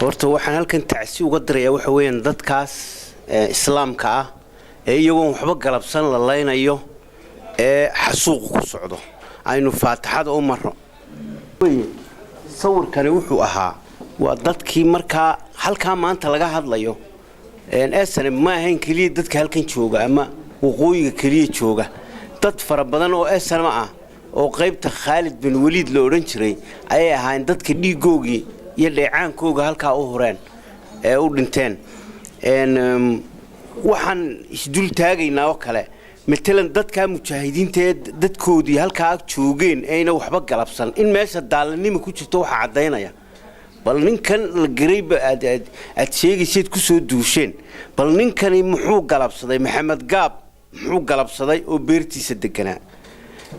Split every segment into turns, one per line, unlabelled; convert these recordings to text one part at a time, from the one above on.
Horta waxaan halkan tacsi uga dirayaa waxa weeyaan dadkaas islaamka ah ee iyagoon waxba galabsan la laynayo ee xasuuqu ku socdo. Aynu faataxada u marno. Sawirkani wuxuu ahaa waa dadkii markaa halkaa maanta laga hadlayo. SNM ma ahayn keliya dadka halkan jooga ama waqooyiga keliya jooga. Dad fara badan oo SNM ah oo qaybta Khaalid bin Waliid la odhan jiray ayay ahaayeen dadka dhiigoogii iyo dheecaankooga halkaa u hureen ee u dhinteen. Waxaan isdul taagaynaa oo kale, matalan, dadkaa mujaahidiinta ee dadkoodii halkaa joogeen ayna waxba galabsan in meesha daallanima ku jirto waxaa caddaynaya. Bal ninkan la garayba aad sheegayseed ku soo duusheen, bal ninkani muxuu galabsaday? Maxamed Gaab muxuu galabsaday oo beertiisa deganaa?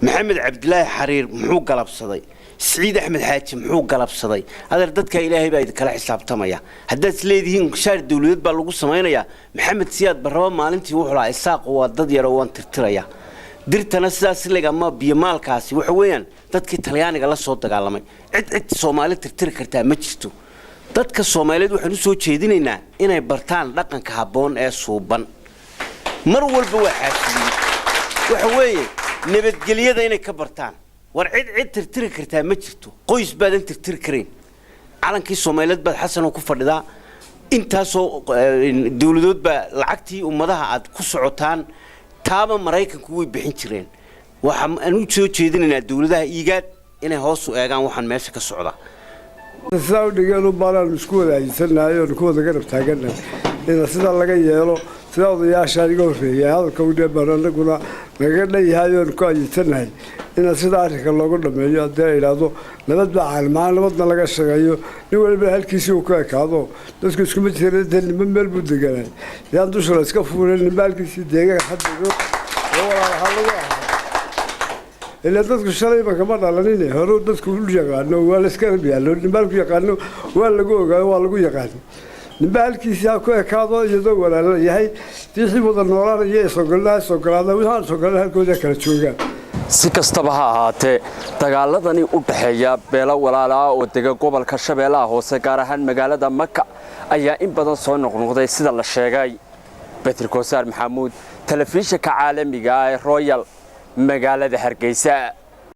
Maxamed Cabdilaahi Xariir muxuu galabsaday? Siciid Axmed Xaaji muxuu galabsaday? Adeer, dadka Ilaahay baa idinkala xisaabtamaya. Haddaad isleedihiin shaar dawladeed baa lagu samaynayaa, Maxamed Siyaad Barraba maalintii wuxuu lahaa Isaaqu waa dad yaroo waan tirtiraya. Dirtana sidaas leg ama biyomaalkaasi waxa weeyaan dadkii Talyaaniga la soo dagaalamay. Cid cid Soomaali tirtiri kartaa ma jirto. Dadka Soomaaliyeed waxaan u soo jeedinaynaa inay bartaan dhaqanka habboon ee suuban. Mar walba waa xaasiyey waxa weeye nabadgelyada inay ka bartaan. War cid cid tirtiri kartaa ma jirto. Qoys baadan tirtiri karayn. Calankii Soomaaliyeed baad, Xasanoo, ku fadhidaa. Intaasoo dawladood baa lacagtii ummadaha aad ku socotaan taaba Maraykanku way bixin jireen. Waxaan u soo jeedinaynaa dawladaha IGAD inay hoos u eegaan waxaan meesha ka socda.
Sidaa u dhigeen baanaanu isku wada ayinsanahay oonu ku wada garab taagannahay ina sidaa laga yeelo. Sidaa odayaashaan iga horreeyay hadalka u dheebaan anaguna nagaga dhan yahay oonu ku ayinsanahay ina sidaa arrinka loogu dhameeyo. Haddii la idhaahdo nabad baa caalmahaan, nabadna laga shaqeeyo, nin waliba halkiisii uu ku ekaado. Dadku iskuma jira dee, ninba meel buu deganay, yaan dusha la iska fuulin. Ninba halkiisii deegaanka ha dego oo walaal ha lagu ahaado. Ilaa dadku shalayba kama dhalanine, hore dadku u yaqaano, waa la iska yaallo. Ninba halku yaqaano waa lagu ogaayo, waa lagu yaqaano. Ninba halkiisii ha ku ekaado iyadoo walaala yahay. Wixii wada noolaanaya isogolnaa isogolaada, wixii aan isogolna halkooda kala joogaan.
Si kastaba ha ahaatee, dagaaladani u dhexeeya beelo walaalaa oo dega gobolka Shabeellaha Hoose, gaar ahaan magaalada Maka, ayaa in badan soo noqnoqday sida la sheegay. Bedri Koosaar Maxamuud, telefishinka caalamiga ee Royal, magaalada Hargeysa.